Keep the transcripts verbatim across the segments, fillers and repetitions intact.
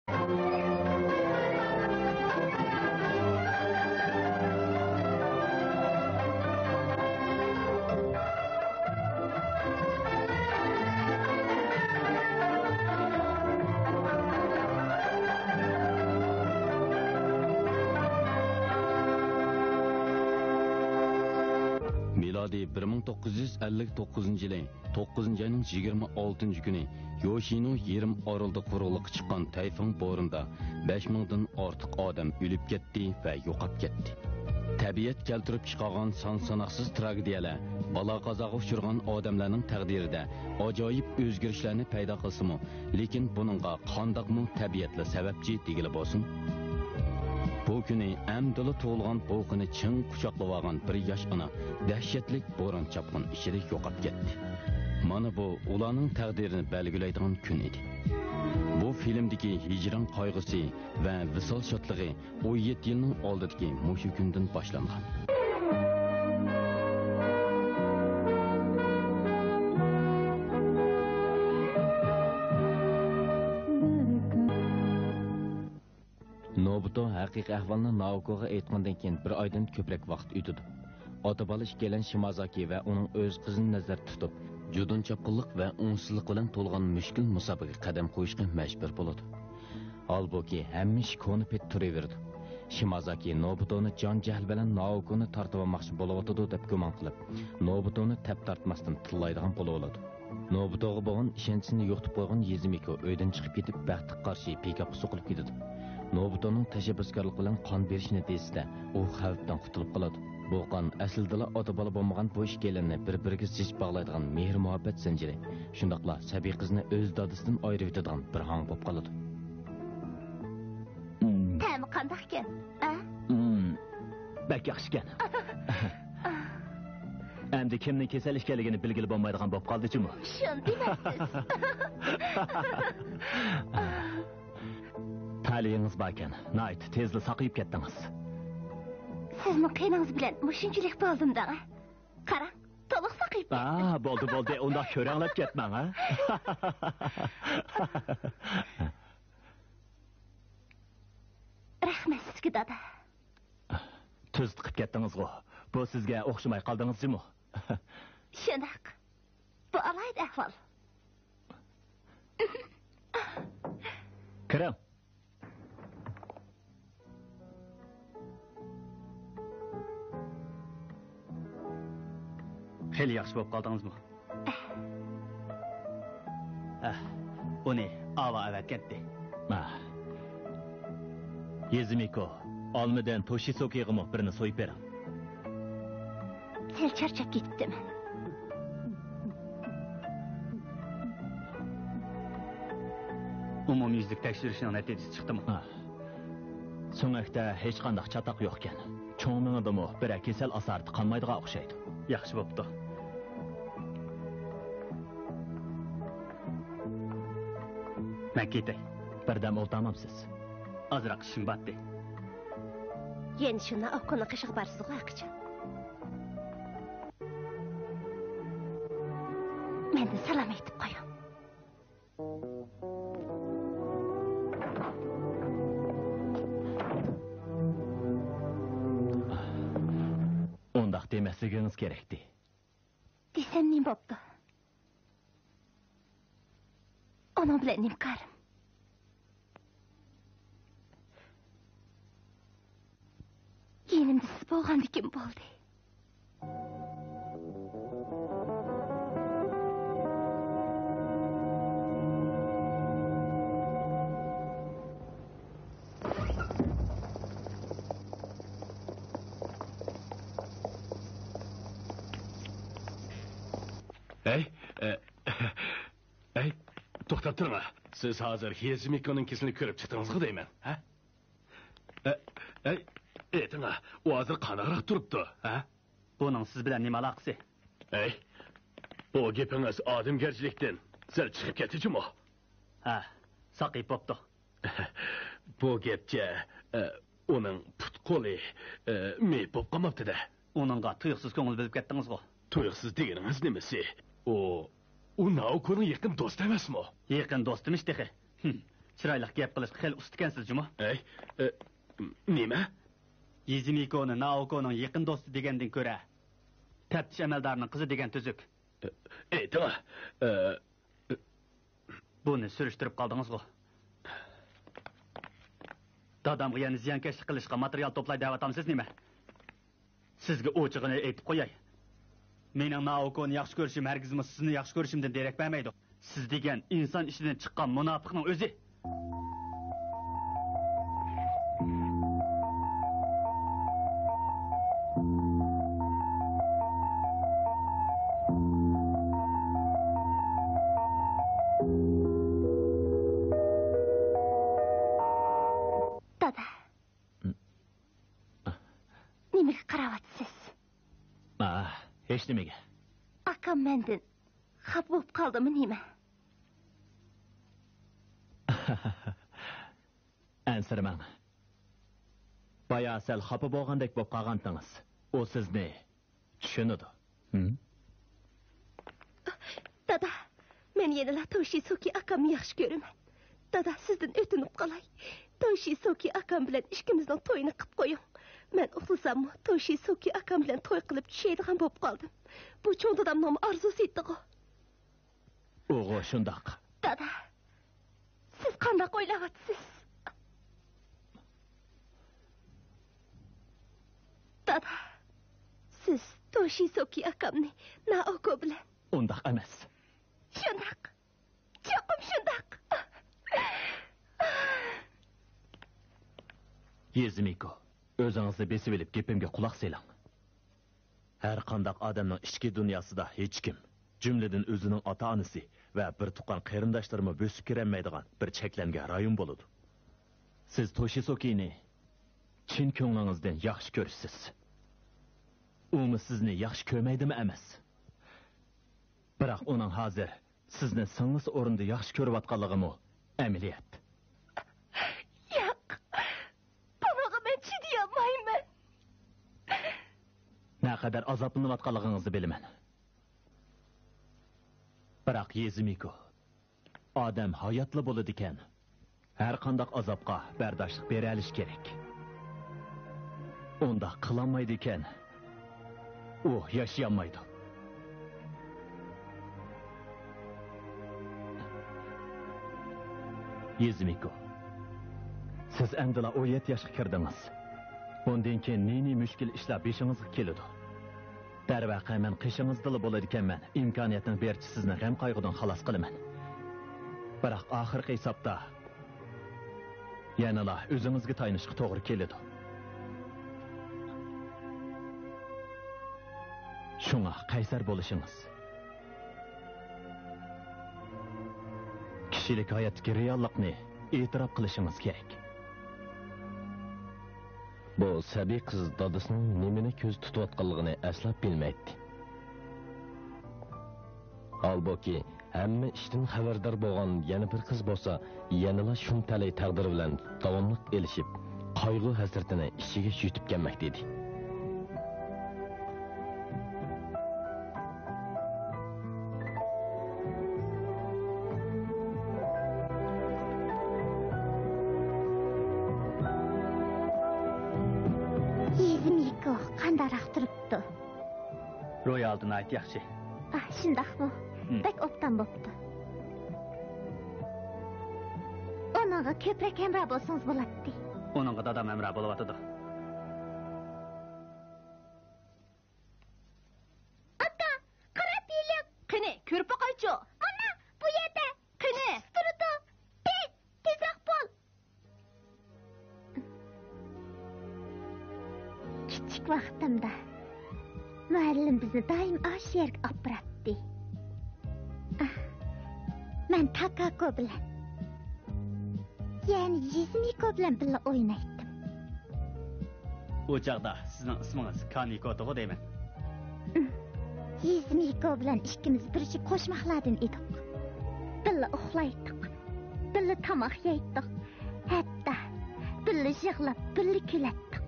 مىلادىي بىر مىڭ توققۇز يۈز ئەللىك توققۇزىنچى يىلى توققۇزىنچى ئاينىڭ يىگىرمە ئالتىنچى كۈنى يوشىنو يېرىم ئارىلىدا قۇرۇقلۇققا چىققان تەيفۇڭ بورىنىدا بەش مىڭدىن ئارتۇق ئادەم ئۆلۈپ كەتتى ۋە يوقاپ كەتتى. تەبىئەت كەلتۈرۈپ چىقارغان سان-ساناقسىز تراگېدىيەلەر، بالا-قازاغا ئۇچرىغان ئادەملەرنىڭ تەقدىرىدە ئاجايىپ ئۆزگىرىشلەرنى پەيدا قىلسىمۇ، لېكىن بۇنىڭغا قانداقمۇ تەبىئەتلا سەۋەبچى دېگىلى بولسۇن. بۇ كۈنى ئەمدىلا تۇغۇلغان بۇ قېنى چىڭ قۇچاقلىۋالغان بىر ياش ئانا دەھشەتلىك بوران-چاپقۇن ئىچىدە يوقاپ كەتتى. مانا بۇ ئۇلارنىڭ تەقدىرىنى بەلگىلەيدىغان كۈن ئىدى. بۇ فىلىمدىكى ھىجران قايغۇسى ۋە ۋىسال شادلىقى ئون يەتتە يىلنىڭ ئالدىدىكى مۇشۇ كۈندىن باشلانغان. نوبۇتو ھەقىقىي ئەھۋالنى نائوكوغا ئېيتقاندىن كېيىن بىر ئايدىن كۆپرەك ۋاقىت ئۆتىدۇ. ئاتا-بالا ئىككىيلەن شىمازاكى ۋە ئۇنىڭ ئۆز قىزىنى نەزەردە تۇتۇپ، جۇدۇن چاپقۇنلۇق ۋە ئوڭۇشسىزلىق بىلەن تولغان مۈشكۈل مۇسابىقىگە قەدەم قويۇشقا مەجبۇر بولىدۇ. ھالبۇكى، ھەممە ئىش كونا پېتى تۇرۇۋېرىدۇ. شىمازاكى نوبۇتونى جان-جەھلى بىلەن نائوكونى تارتىۋالماقچى بولۇۋاتىدۇ دەپ گۇمان قىلىپ، نوبۇتونى تەپ تارتماستىن تىللايدىغان بولۇۋالىدۇ. نوبۇتوغا بولغان ئىشەنچىنى يوقىتىپ قويغان يېزىمىكو ئۆيدىن چىقىپ كېتىپ، بەختكە قارشى پىكاپقا سوقۇلۇپ كېتىدۇ. نوبۇتونىڭ تەشەببۇسكارلىق بىلەن قان بېرىشىنى دېيىشسە، ئۇ خەۋپتىن قۇتۇلۇپ قالىدۇ. بۇ قان ئەسلىدىلا ئاتا-بالا بولمىغان بۇ ئىككىيلەننى بىر-بىرىگە زىچ باغلايدىغان مېھىر-مۇھەببەت زەنجىرى، شۇنداقلا سەبىي قىزنى ئۆز دادىسىدىن ئايرىۋېتىدىغان بىر ھاڭ بولۇپ قالىدۇ. مم. تەمى قانداقكەن؟ ئە؟ مم. بەك ياخشىكەن. ئەمدى كىمنىڭ كېسەل ئىكەنلىكىنى بىلگىلى بولمايدىغان بولۇپ قالدى جۇمۇ. شۇنى دېمەيسىز. تەلىيىڭىز باركەن، ناھايىتى تېزلا ساقىيىپ كەتتىڭىز. سىزنىڭ قېنىڭىز بىلەن مۇشۇنچىلىك بولدۇم دەڭ. قاراڭ، تولۇق ساقىيىپ كەتتىم. ئا، بولدى، بولدى، ئۇنداق كۆرەڭلەپ كەتمەڭ، ھە؟ رەھمەت سىزگە، دادا. تۈز تىقىپ كەتتىڭىزغۇ. بۇ سىزگە ئوخشىماي قالدىڭىز جۇمۇ. شۇنداق. بۇ ئالاھىدە ئەھۋال. كىرىڭ. خېلى ياخشى بولۇپ قالدىڭىزمۇ؟ ئەھ، ئۇنى ئاۋا ئەۋەتكەنتى. ئاھ. يېزىمىكو، ئالمىدىن توشىسوكىغىمۇ بىرنى سويۇپ بېرىڭ. سەل چارچاپ كېتىپتىمەن. ئومۇميۈزلۈك تەكشۈرۈشنىڭ نەتىجىسى چىقتىمۇ؟ ھا. سۆڭەكتە ھېچقانداق چاتاق يوقكەن. چوڭ مېڭىدىمۇ بىرەر كېسەل ئاسارىتى قالمايدىغان ئوخشايدۇ. ياخشى بوپتۇ. مەن كېتەي. بىردەم ئولتۇرمامسىز؟ ئازراق ئىشىم بارتى. يەنە شۇ نائوكونىڭ قېشىغا بارسىزغۇ ھەرقاچان. مەندىن سالام ئېيتىپ قويۇڭ. ئۇنداق دېمەسلىكىڭىز كېرەكتى. دېسەم نېمە بوپتۇ؟ ئۇنىڭ بىلەن نېمە كارىم؟ يېنىمدا سىز بولغاندىكىن بولدى. ھەي، ئە، ھەي، توختاپ تۇرۇڭ. سىز ھازىر يېزىمىكونىڭ كېسىلىنى كۆرۈپ چىقتىڭىزغۇ دەيمەن، ھە؟ ئە، ئەي، ئېيتىڭا، ئۇ ھازىر قانداقراق تۇرۇپتۇ، ھە؟ بۇنىڭ سىز بىلەن نېمە ئالاقىسى؟ ئەي، بۇ گېپىڭىز ئادەمگەرچىلىكتىن سەل چىقىپ كەتتى جۇمۇ. ھە، ساقىيىپ بوپتۇ. بۇ گەپچە، ئە، ئۇنىڭ پۇت-قولى، ئە، مېيىپ بوپ قالماپتۇ-دە. ئۇنىڭغا تۇيۇقسىز كۆڭۈل بۆلۈپ كەتتىڭىزغۇ. تۇيۇقسىز دېگىنىڭىز نېمىسى؟ ئۇ، ئۇ نائوكونىڭ يېقىن دوستى ئەمەسمۇ؟ يېقىن دوستىمىش تېخى. ھىم. چىرايلىق گەپ قىلىشقا خېلى ئۇستىكەنسىز جۇمۇ. ئەي، ئە، نېمە؟ يېزىمىكونى نائوكونىڭ يېقىن دوستى دېگەندىن كۆرە، تەپتىش ئەمەلدارىنىڭ قىزى دېگەن تۈزۈك. ئە، ئېيتىڭ، ئە، بۇنى سۈرۈشتۈرۈپ قالدىڭىزغۇ؟ دادامغا يەنە زىيانكەشلىك قىلىشقا ماتېرىيال توپلاي دەۋاتامسىز نېمە؟ سىزگە ئوچۇقىنى ئېيتىپ قوياي. مېنىڭ نائوكونى ياخشى كۆرۈشۈم ھەرگىزمۇ سىزنى ياخشى كۆرۈشۈمدىن دېرەك بەرمەيدۇ. سىز دېگەن ئىنسان ئىچىدىن چىققان مۇناپىقنىڭ ئۆزى. دادا. نېمىگە قاراۋاتىسىز؟ ئا، ھېچنېمىگە. ئاكام مەندىن خاپا بولۇپ قالدىمۇ نېمە؟ ئەنسىرىمەڭ. بايا سەل خاپا بولغاندەك بولۇپ قالغانتىڭىز. ئۇ سىزنى چۈشىنىدۇ. ھىم؟ دادا، مەن يەنىلا توشىسوكى ئاكامنى ياخشى كۆرىمەن. دادا، سىزدىن ئۆتۈنۈپ قالاي. توشىسوكى ئاكام بىلەن ئىككىمىزنىڭ تويىنى قىپ قويۇڭ. مەن ئۇخلىساممۇ، توشىسوكى ئاكام بىلەن توي قىلىپ چۈشەيدىغان بولۇپ قالدىم. بۇ چوڭ دادامنىڭمۇ ئارزۇسى ئىدىغۇ. ئۇغۇ شۇنداق. دادا، سىز قانداق ئويلاۋاتىسىز؟ دادا، سىز توشىسوكى ئاكامنى نائوكو بىلەن. ئۇنداق ئەمەس. شۇنداق. چوقۇم شۇنداق. يېزىمىكو، ئۆزىڭىزنى بېسىۋېلىپ گېپىمگە قۇلاق سېلىڭ. ھەر قانداق ئادەمنىڭ ئىچكى دۇنياسىدا ھېچكىم، جۈملىدىن ئۆزىنىڭ ئاتا-ئانىسى ۋە بىر تۇغقان قېرىنداشلىرىمۇ بۆسۈپ كىرەلمەيدىغان بىر چەكلەنگەن رايون بولىدۇ. سىز توشىسوكىنى چىن كۆڭلىڭىزدىن ياخشى كۆرىسىز. ئۇمۇ سىزنى ياخشى كۆرمەيدىمۇ ئەمەس؟ بىراق ئۇنىڭ ھازىر سىزنى سىڭلىسى ئورنىدا ياخشى كۆرۈۋاتقانلىقىمۇ ئەمەلىيەت. ياق، بۇنىڭغا مەن چىدىيالمايمەن. نەقەدەر ئازابلىنىۋاتقانلىقىڭىزنى بىلىمەن. بىراق يېزىمىكو، ئادەم ھاياتلا بولىدىكەن، ھەر قانداق ئازابقا بەرداشلىق بېرەلىشى كېرەك. ئۇنداق قىلالمايدىكەن، ئۇ ياشىيالمايدۇ. يېزىمىكو، سىز ئەمدىلا ئون يەتتە ياشقا كىردىڭىز. بۇندىن كېيىن نى-نى مۈشكۈل ئىشلار بېشىڭىزغا كېلىدۇ. دەرۋەقە، مەن قېشىڭىزدىلا بولىدىكەنمەن، ئىمكانىيەتنىڭ بېرىچە سىزنى غەم-قايغۇدىن خالاس قىلىمەن. بىراق ئاخىرقى ھېسابتا يەنىلا ئۆزىڭىزگە تايىنىشقا توغرا كېلىدۇ. شۇڭا قەيسەر بولۇشىڭىز، كىشىلىك ھاياتتىكى رېئاللىقنى ئېتىراپ قىلىشىڭىز كېرەك. بۇ سەبىي قىز دادىسىنىڭ نېمىنى كۆزدە تۇتۇۋاتقانلىقىنى ئەسلا بىلمەيتتى. ھالبۇكى، ھەممە ئىشتىن خەۋەردار بولغان يەنە بىر قىز بولسا، يەنىلا شۇم تەلەي تەقدىر بىلەن داۋاملىق ئېلىشىپ، قايغۇ-ھەسرىتىنى ئىچىگە يۇتۇپ كەلمەكتە ئىدى. يېزىمىكو قانداقراق تۇرۇپتۇ؟ روھىي ھالىتى ناھايىتى ياخشى. ئاھ، شۇنداقمۇ؟ ھىم. بەك ئوبدان بوپتۇ. ئۇنىڭغا كۆپرەك ھەمراھ بولسىڭىز بولاتتى. ئۇنىڭغا دادام ھەمراھ بولۇۋاتىدۇ. ئاكا، قارا پېلىق. قېنى، كۆرۈپ باقايچۇ. مانا، بۇ يەردە. قېنى. تۇرىدۇ. تېز، تېزراق بول. كىچىك ۋاقتىمدا مۇئەللىم بىزنى دائىم ئاشۇ يەرگە ئاپىراتتى. ئاھ، مەن تاكاكو بىلەن، يەنى يىزمىكو بىلەن بىللە ئوينايتتىم. ئۇ چاغدا سىزنىڭ ئىسمىڭىز كانىكوتىغۇ دەيمەن. يىزمىكو بىلەن ئىككىمىز بىر جۈپ قوشماقلاردىن ئىدۇق. بىللە ئۇخلايتتۇق، بىللە تاماق يەيتتۇق. ھەتتا بىللە يىغلاپ، بىللە كۈلەتتۇق.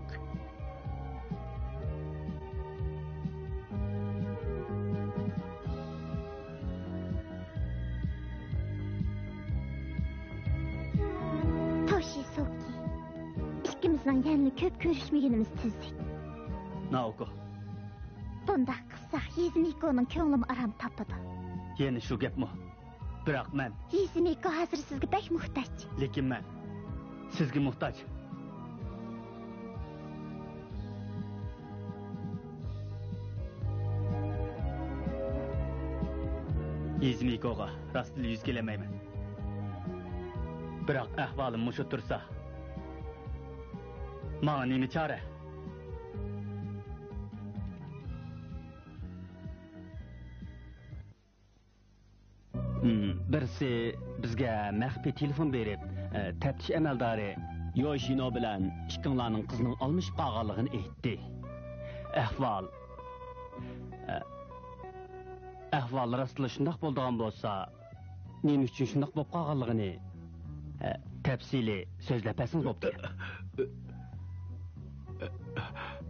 يەنىلا كۆپ كۆرۈشمىگىنىمىز تۈزۈك. نائوكو. بۇنداق قىلساق، يىزىمىكونىڭ كۆڭلىمۇ ئارام تاپىدۇ. يەنە شۇ گەپمۇ؟ بىراق مەن. يىزىمىكو ھازىر سىزگە بەك موھتاج. لېكىن مەن سىزگە موھتاج. يىزىمىكوغا راستلا يۈز كېلەلمەيمەن. بىراق ئەھۋالىم مۇشۇ تۇرسا، ماڭا نېمە چارە؟ ھىم، بىرسى بىزگە مەخپىي تېلېفون بېرىپ، ئە، تەپتىش ئەمەلدارى يوشىنو بىلەن ئىككىڭلارنىڭ قىزنىڭ ئالمىشىپ قالغانلىقىنى ئېيتتى. ئەھۋال، ئە، ئەھۋال راستلا شۇنداق بولىدىغان بولسا، نېمە ئۈچۈن شۇنداق بولۇپ قالغانلىقىنى، ئە، تەپسىلىي سۆزلەپ بەرسىڭىز بوپتۇ.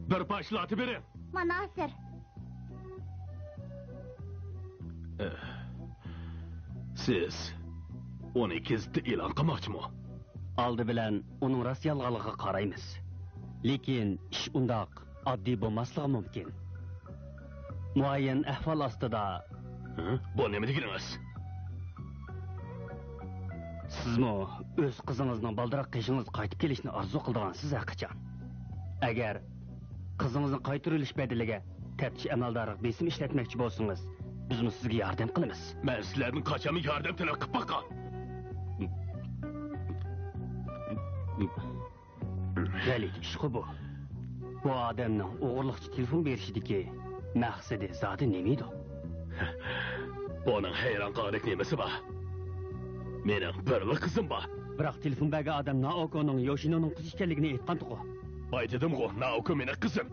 بىر پارچە لاتا بېرىڭ. مانا ھازىر. سىز ئۇنى گېزىتتە ئېلان قىلماقچىمۇ؟ ئالدى بىلەن ئۇنىڭ راست يالغانلىقىغا قارايمىز. لېكىن ئىش ئۇنداق ئاددىي بولماسلىقى مۇمكىن. مۇئەييەن ئەھۋال ئاستىدا. ھە؟ بۇ نېمە دېگىنىڭىز؟ سىزمۇ ئۆز قىزىڭىزنىڭ بالدۇراق قېشىڭىزغا قايتىپ كېلىشىنى ئارزۇ قىلىدىغانسىز ھەرقاچان. ئەگەر قىزىڭىزنى قايتۇرۇۋېلىش بەدىلىگە تەپتىش ئەمەلدارىغا بېسىم ئىشلەتمەكچى بولسىڭىز، بىزمۇ سىزگە ياردەم قىلىمىز. مەن سىلەردىن قاچانمۇ ياردەم تەلەپ قىلىپ باققان. غەلىتە ئىشقۇ بۇ. بۇ ئادەمنىڭ ئوغرىلىقچە تېلېفون بېرىشىدىكى مەقسىتى زادى نېمىدۇ؟ بۇنىڭ ھەيران قالغۇدەك نېمىسى بار؟ مېنىڭ بىرلا قىزىم بار. بىراق تېلېفون بەرگەن ئادەم نائوكونىڭ يوشىنونىڭ قىزى ئىكەنلىكىنى ئېيتقانتىغۇ. ئايتىدىمغۇ، نائوكو مېنىڭ قىزىم.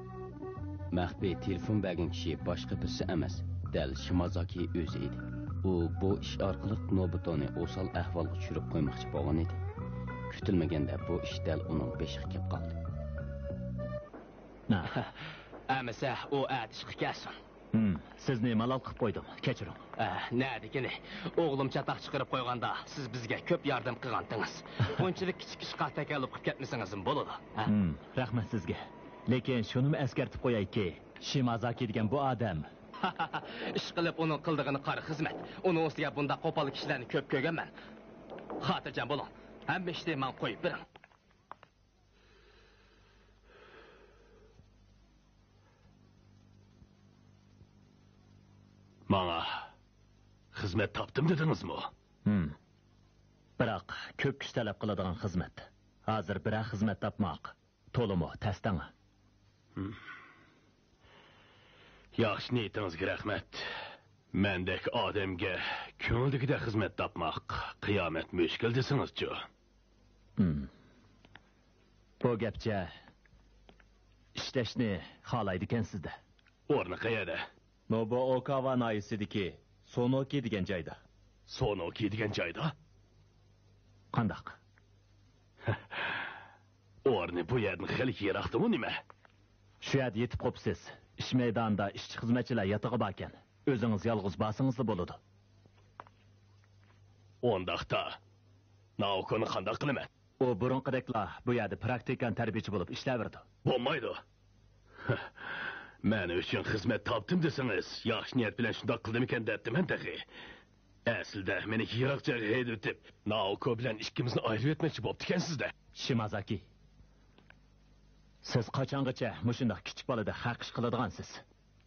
مەخپىي تېلېفون بەرگەن كىشى باشقا بىرسى ئەمەس، دەل شىمازاكى ئۆزى ئىدى. ئۇ بۇ ئىش ئارقىلىق نوبۇتونى ئوسال ئەھۋالغا چۈشۈرۈپ قويماقچى بولغان ئىدى. كۈتۈلمىگەندە بۇ ئىش دەل ئۇنىڭ بېشىغا كەپ قالدى. ئەمىسە ئۇ ئەتە ئىشقا كەلسۇن. ھىم، سىزنى مالال قىلىپ قويدۇم، كەچۈرۈڭ. ئە، نەدىكىنى؟ ئوغلۇم چاتاق چىقىرىپ قويغاندا سىز بىزگە كۆپ ياردەم قىلغانتىڭىز. بۇنچىلىك كىچىك ئىشقا تەكەللۇپ قىلىپ كەتمىسىڭىزمۇ بولىدۇ. ھە؟ ھىم، رەھمەت سىزگە. لېكىن شۇنىمۇ ئەسكەرتىپ قويايكى، شىمازاكى دېگەن بۇ ئادەم. ئىشقىلىپ ئۇنىڭ قىلىدىغىنى قارا خىزمەت. ئۇنىڭ ئۈستىگە بۇنداق قوپال كىشىلەرنى كۆپ كۆرگەنمەن. خاتىرجەم بولۇڭ. ھەممە ئىشنى ماڭا قويۇپ بېرىڭ. ماڭا خىزمەت تاپتىم دېدىڭىزمۇ؟ ھىم. بىراق كۆپ كۈچ تەلەپ قىلىدىغان خىزمەت. ھازىر بىرەر خىزمەت تاپماق تولىمۇ تەستەڭ. ھىم. ياخشى نىيىتىڭىزگە رەھمەت. مەندەك ئادەمگە كۆڭۈلدىكىدەك خىزمەت تاپماق قىيامەت مۈشكۈل دېسىڭىزچۇ؟ ھىم. بۇ گەپچە ئىشلەشنى خالايدىكەنسىز-دە. ئورنى قەيەردە؟ نوبۇئوكاۋا ناھىيەسىدىكى سونوكى دېگەن جايدا. سونوكى دېگەن جايدا؟ قانداق؟ ئورنى بۇ يەردىن خېلى يىراقتىمۇ نېمە؟ شۇ يەردە يېتىپ قوپسىز. ئىش مەيدانىدا ئىشچى-خىزمەتچىلەر ياتىقى باركەن. ئۆزىڭىز يالغۇز بارسىڭىزلا بولىدۇ. ئۇنداقتا، نائوكونى قانداق قىلىمەن؟ ئۇ بۇرۇنقىدەكلا بۇ يەردە پراكتىكان تەربىيەچى بولۇپ ئىشلەۋېرىدۇ. بولمايدۇ. مەن ئۈچۈن خىزمەت تاپتىم دېسىڭىز، ياخشى نىيەت بىلەن شۇنداق قىلىدىمىكەن دەپتىمەن تېخى. ئەسلىدە مېنى يىراق جايغا ھەيدىۋېتىپ، نائوكو بىلەن ئىككىمىزنى ئايرىۋەتمەكچى بوپتىكەنسىز-دە. شىمازاكى، سىز قاچانغىچە مۇشۇنداق كىچىك بالىدەك ھەق ئىش قىلىدىغانسىز؟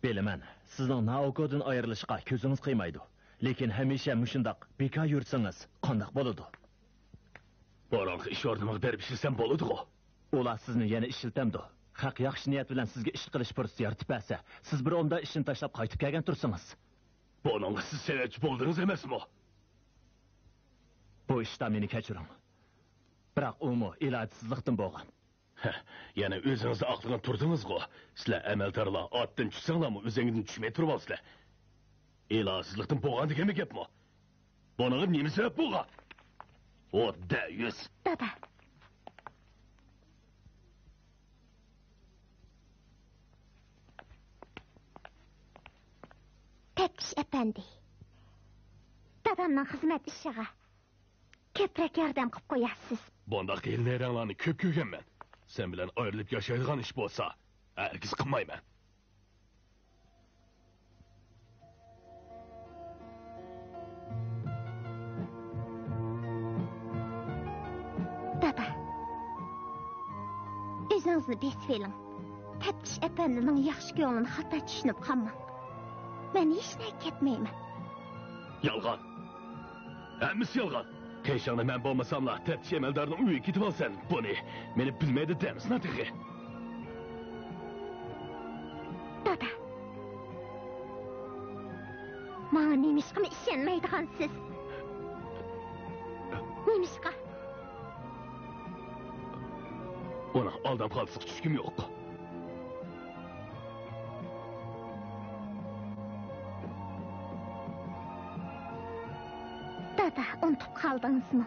بىلىمەن، سىزنىڭ نائوكودىن ئايرىلىشقا كۆزىڭىز قىيمايدۇ. لېكىن ھەمىشە مۇشۇنداق بىكار يۈرسىڭىز قانداق بولىدۇ؟ بۇرۇنقى ئىش ئورنۇمغا بېرىپ ئىشلىسەم بولىدىغۇ؟ ئۇلار سىزنى يەنە ئىشلىتەمدۇ؟ خەق ياخشى نىيەت بىلەن سىزگە ئىش قىلىش پۇرسىتى يارىتىپ بەرسە، سىز بىر ئومدا ئىشنى تاشلاپ قايتىپ كەلگەن تۇرسىڭىز. بۇنىڭغا سىز سەۋەبچى بولدىڭىز ئەمەسمۇ؟ بۇ ئىشتا مېنى كەچۈرۈڭ. بىراق ئۇمۇ ئىلاجسىزلىقتىن بولغان. ھە، يەنە ئۆزىڭىزنى ئاقلىغىلى تۇردىڭىزغۇ. سىلەر ئەمەلدارلار ئاتتىن چۈشسەڭلارمۇ ئۆزەڭگىدىن چۈشمەي تۇرۇۋالىسىلەر. ئىلاجسىزلىقتىن بولغان دېگەنمۇ گەپمۇ؟ بۇنىڭغا نېمە سەۋەب بولغان؟ ئۇ دەيۈس. دادا. تەپتىش ئەپەندى. دادامنىڭ خىزمەت ئىشىغا كۆپرەك ياردەم قىلىپ قويارسىز. بۇنداق ھىيلىنەرەڭلارنى كۆپ كۆرگەنمەن. سەن بىلەن ئايرىلىپ ياشايدىغان ئىش بولسا، ھەرگىز قىلمايمەن. دادا، ئۆزىڭىزنى بېسىۋېلىڭ. تەپتىش ئەپەندىنىڭ ياخشى كۆڭلىنى خاتا چۈشىنىپ قالماڭ. مەن ھېچنەگە كەتمەيمەن. يالغان. ھەممىسى يالغان. قېشىڭدا مەن بولمىساملا، تەپتىش ئەمەلدارىنىڭ ئۆيىگە كېتىۋالىسەن. بۇنى مېنى بىلمەيدۇ دەمسىنا تېخى؟ دادا، ماڭا نېمىشقىمۇ ئىشەنمەيدىغانسىز؟ نېمىشقا؟ ئۇنىڭ ئالداپ قالسىغا چۈشكۈم يوق. دادا، ئۇنتۇپ قالدىڭىزمۇ؟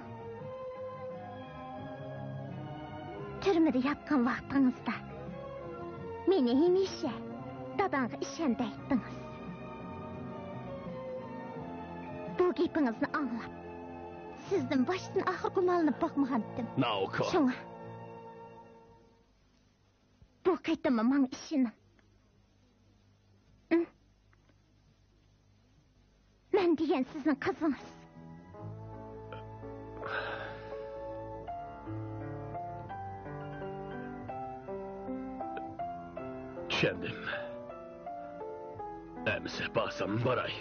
تۈرمىدە ياتقان ۋاقتىڭىزدا مېنى ھەمىشە داداڭغا ئىشەن دەيتتىڭىز. بۇ گېپىڭىزنى ئاڭلاپ، سىزدىن باشتىن ئاخىر گۇمانلىنىپ باقمىغانتىم. ناوكو. شۇڭا بۇ قېتىممۇ ماڭا ئىشىنىڭ. ئىم. مەن دېگەن سىزنىڭ قىزىڭىز. چۈشەندىم. ئەمىسە بارسام باراي.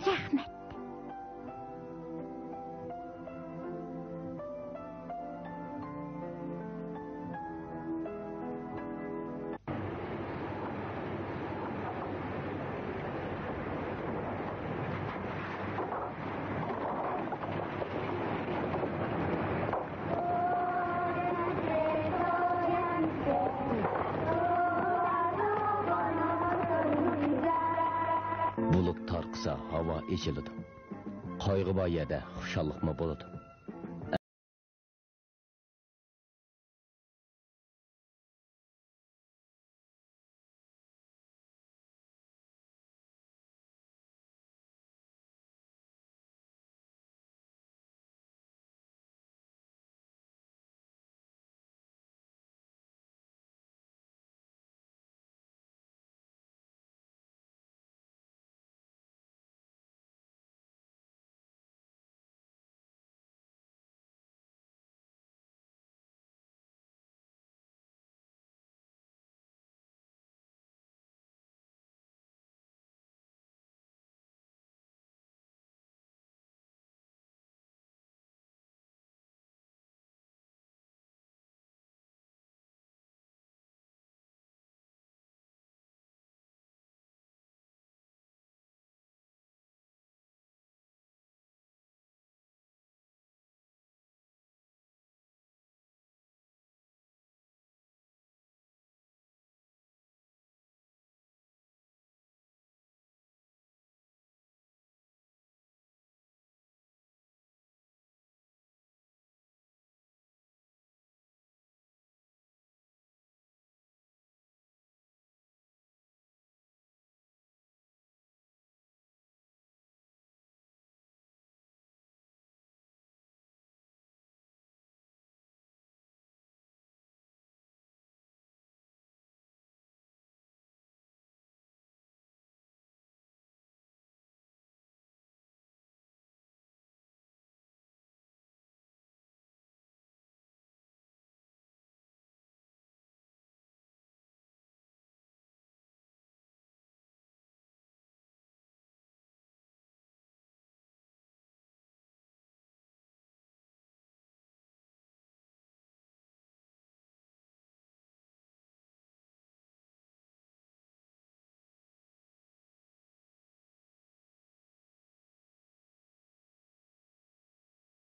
رەھمەت. بۇلۇت تارقىسا، ھاۋا ئېچىلىدۇ. قايغۇ بار يەردە خۇشاللىقمۇ بولىدۇ.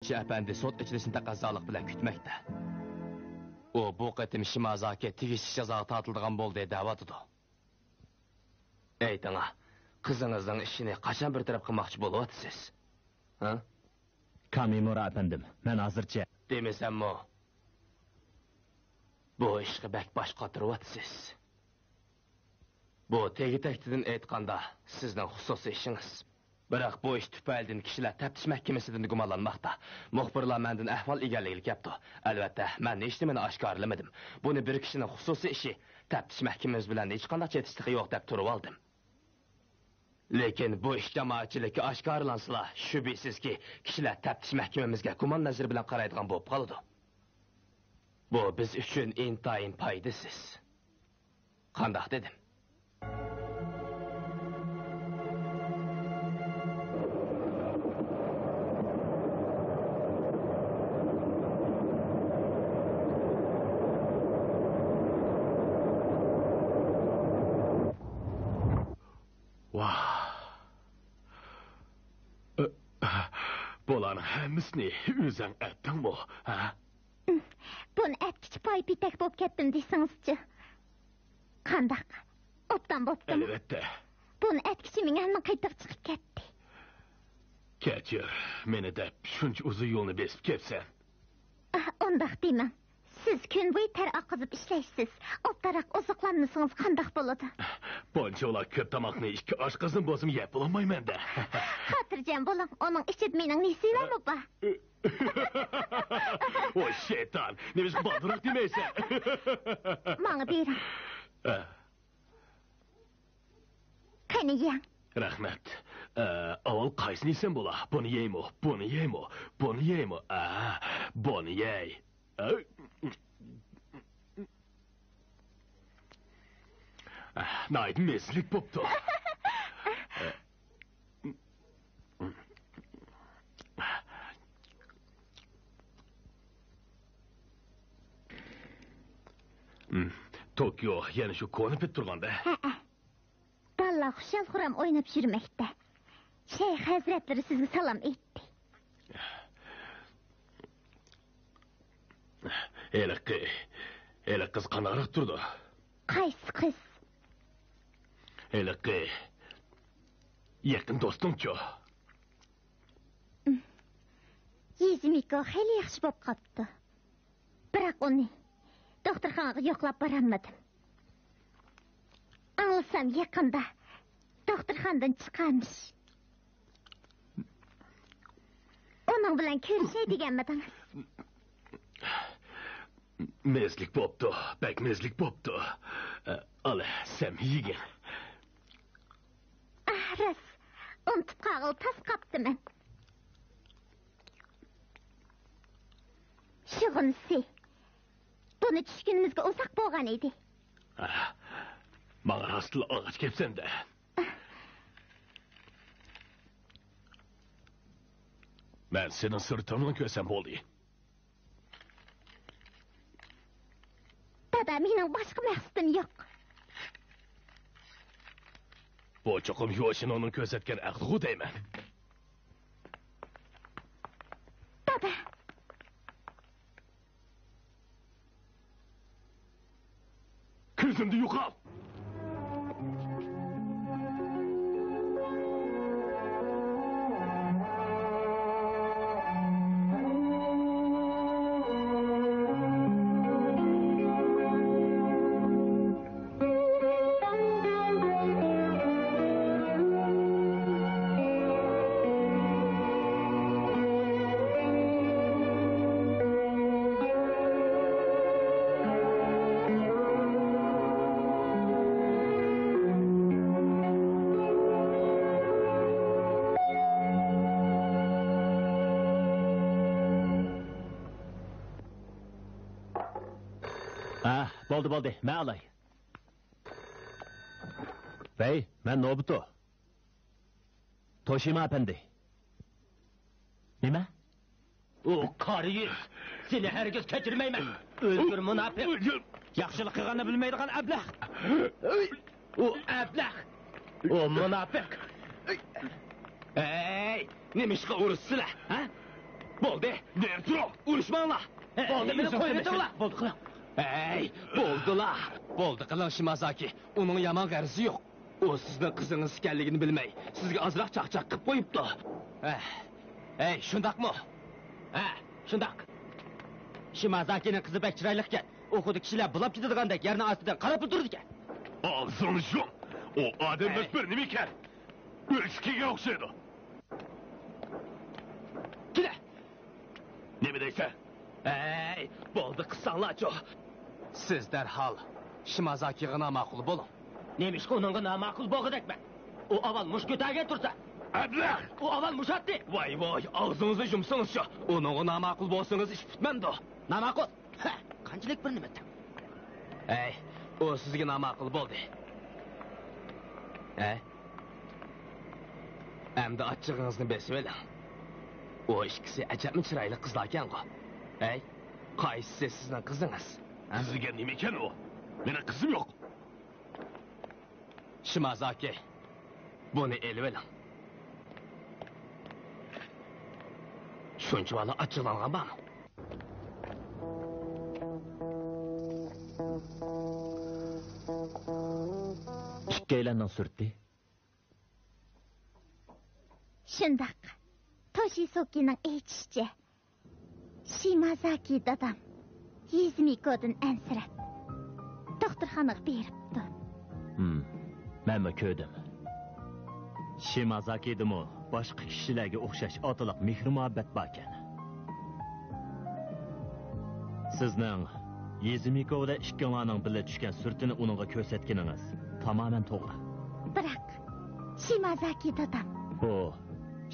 ئەپەندى سوت ئېچىلىشىنى تەقەززالىق بىلەن كۈتمەكتە. ئۇ بۇ قېتىم شىمازاكى تېگىشلىك جازاغا تارتىلىدىغان بولدى دەۋاتىدۇ. ئېيتىڭا، قىزىڭىزنىڭ ئىشىنى قاچان بىر تەرەپ قىلماقچى بولۇۋاتىسىز؟ ھە؟ كامىمۇرا ئەپەندىم، مەن ھازىرچە. دېمىسەممۇ، بۇ ئىشقا بەك باش قاتۇرۇۋاتىسىز. بۇ تېگى-تەكتىدىن ئېيتقاندا، سىزنىڭ خۇسۇسىي ئىشىڭىز. بىراق بۇ ئىش تۈپەيلىدىن كىشىلەر تەپتىش مەھكىمىسىدىن گۇمانلانماقتا. مۇخبىرلار مەندىن ئەھۋال ئىگىلىگىلى كەپتۇ. ئەلۋەتتە، مەن ھېچنېمىنى ئاشكارىلىمىدىم. بۇنى بىر كىشىنىڭ خۇسۇسىي ئىشى. تەپتىش مەھكىمىمىز بىلەن ھېچقانداق چېتىشلىقى يوق دەپ تۇرۇۋالدىم. لېكىن بۇ ئىش جامائەتچىلىككە ئاشكارىلانسىلا، شۈبھىسىزكى، كىشىلەر تەپتىش مەھكىمىمىزگە گۇمان نەزىرى بىلەن قارايدىغان بولۇپ قالىدۇ. بۇ بىز ئۈچۈن ئىنتايىن پايدىسىز. قانداق دېدىم؟ ۋاھ! ئە، بۇلارنىڭ ھەممىسىنى ئۆزۈڭ ئەتتىڭمۇ، ھە؟ بۇنى ئەتكۈچە پاي-پېتەك بولۇپ كەتتىم دېسىڭىزچۇ؟ قانداق؟ ئوبدان بوپتۇمۇ؟ ئەلۋەتتە. بۇنى ئەتكۈچە مېڭەمنىڭ قېتىغا چىقىپ كەتتى. كەچۈر، مېنى دەپ شۇنچە ئۇزۇن يولنى بېسىپ كەپسەن. ئاھ، ئۇنداق دېمەڭ. سىز كۈن بويى تەر ئاققۇزۇپ ئىشلەيسىز. ئوبدانراق ئوزۇقلانمىسىڭىز قانداق بولىدۇ؟ بۇنچىۋالا كۆپ تاماقنى ئىككى ئاشقازىن بولسىمۇ يەپ بولالمايمەن-دە. خاتىرجەم بولۇڭ، ئۇنىڭ ئىچىدە مېنىڭ نېسىۋەممۇ بار. ۋاي شەيتان، نېمىشقا بالدۇرراق دېمەيسەن؟ ماڭا بېرىڭ. ھە. قېنى يەڭ. رەھمەت. ئە، ئاۋۋال قايسىنى يېسەم بولا؟ بۇنى يەيمۇ؟ بۇنى يەيمۇ؟ بۇنى يەيمۇ؟ ئە، بۇنى يەي. ئە، ناھايىتى مەززىلىك بوپتۇ. توكيو يەنە شۇ كونا پېتى تۇرغان-دە. ھەئە. بالىلار خۇشال-خۇرام ئويناپ يۈرمەكتە. شەيخ ھەزرەتلىرى سىزگە سالام ئېيتتى. ھېلىقى، ھېلىقى قىز قانداقراق تۇرىدۇ؟ قايسى قىز؟ ھېلىقى يېقىن دوستۇڭچۇ؟ يىزىمىكو خېلى ياخشى بولۇپ قاپتۇ. بىراق ئۇنى دوختۇرخانىغا يوقلاپ بارالمىدىم. ئاڭلىسام يېقىندا دوختۇرخانىدىن چىقارمىش. ئۇنىڭ بىلەن كۆرۈشەي دېگەنمىدىڭىز؟ مەززىلىك بوپتۇ، بەك مەززىلىك بوپتۇ. ئە، ئال، سەن يېگىن. ئاھ، راست، ئۇنتۇپ قالغىلى تاس قاپتىمەن. شۇغىنىسى، بۇنى چۈشكىنىمىزگە ئۇزاق بولغان ئىدى. ئاھ، ماڭا راستلا ئالغاچ كەپسەن-دە. مەن سېنىڭ سۈرىتىڭنى كۆرسەم بولدى. دادا، مېنىڭ باشقا مەقسىتىم يوق. بۇ چوقۇم يوشىنونىڭ كۆرسەتكەن ئەقلىغۇ دەيمەن. دادا! كۆزۈمدىن يوقال! ھە، بولدى، بولدى، مەن ئالاي. ۋەي، مەن نوبۇتو. توشىما ئەپەندى. نېمە؟ ئۇ قارا يۈز، سېنى ھەرگىز كەچۈرمەيمەن. ئۆلتۈر، مۇناپىق. ياخشىلىق قىلغاننى بىلمەيدىغان ئەبلەخ. ئۇ ئەبلەخ. ئۇ مۇناپىق. ھەي، نېمىشقا ئۇرۇشىسىلەر، ھە؟ بولدى. نېرى تۇرۇڭ. ئۇرۇشماڭلار. بولدى، مېنى قويۇۋېتىڭلار. بولدى قىلىڭ. ھەي، بولدىلا. بولدى قىلىڭ، شىمازاكى. ئۇنىڭ يامان غەرىزى يوق. ئۇ سىزنىڭ قىزىڭىز ئىكەنلىكىنى بىلمەي، سىزگە ئازراق چاقچاق قىلىپ قويۇپتۇ. ھە. ھەي، شۇنداقمۇ؟ ھە، شۇنداق. شىمازاكىنىڭ قىزى بەك چىرايلىق ئىكەن. ئۇ خۇددى كىشىلەر بۇلاپ كېتىدىغاندەك يەرنىڭ ئاستىدىن قاراپلا تۇرىدىكەن. ئاغزىڭنى يۇم! ئۇ ئادەممۇ ھەي. بىر نېمە ئىكەن. ئۆلۈشكە كەلگەن ئوخشايدۇ. كېلە! نېمە دەيسەن؟ ھەي، بولدى، قىسساڭلارچۇ! سىز دەرھال شىمازاكىغا ناماقۇل بولۇڭ. نېمىشقا ئۇنىڭغا ناماقۇل بولغۇدەكمەن؟ ئۇ ئاۋۋال مۇشت كۆتەرگەن تۇرسا. ئەبلەخ! ئۇ ئاۋۋال مۇشت ئاتتى. ۋاي، ۋاي، ئاغزىڭىزنى يۇمسىڭىزچۇ! ئۇنىڭغا ناماقۇل بولسىڭىز ئىش پۈتمەمدۇ؟ ناماقۇل؟ ھە، قانچىلىك بىر نېمە؟ ھەي، ئۇ سىزگە ناماقۇل بولدى. ھە؟ ئەمدى ئاچچىقىڭىزنى بېسىۋېلىڭ. ئۇ ئىككىسى ئەجەبمۇ چىرايلىق قىزلاركەنغۇ. ھەي، قايسىسى سىزنىڭ قىزىڭىز؟ ھە؟ سىزگە نېمىكەن ئۇ؟ مېنىڭ قىزىم يوق. شىمازاكى، بۇنى ئېلىۋېلىڭ. شۇنچىۋالا ئاچچىقلانغان بارمۇ؟ ئىككىيلەننىڭ سۈرىتى. شۇنداق. توشىسۇكىنىڭ ئېيتىشىچە، شىمازاكى دادام يىزمىكودىن ئەنسىرەپ، دوختۇرخانىغا بېرىپتۇ. ھىم، مەنمۇ كۆردۈم. شىمازاكىدىمۇ باشقا كىشىلەرگە ئوخشاش ئاتىلىق مېھرى-مۇھەببەت باركەن. سىزنىڭ يىزمىكو بىلەن ئىككىڭلارنىڭ بىللە چۈشكەن سۈرىتىنى ئۇنىڭغا كۆرسەتكىنىڭىز تامامەن توغرا. بىراق، شىمازاكى دادام. بۇ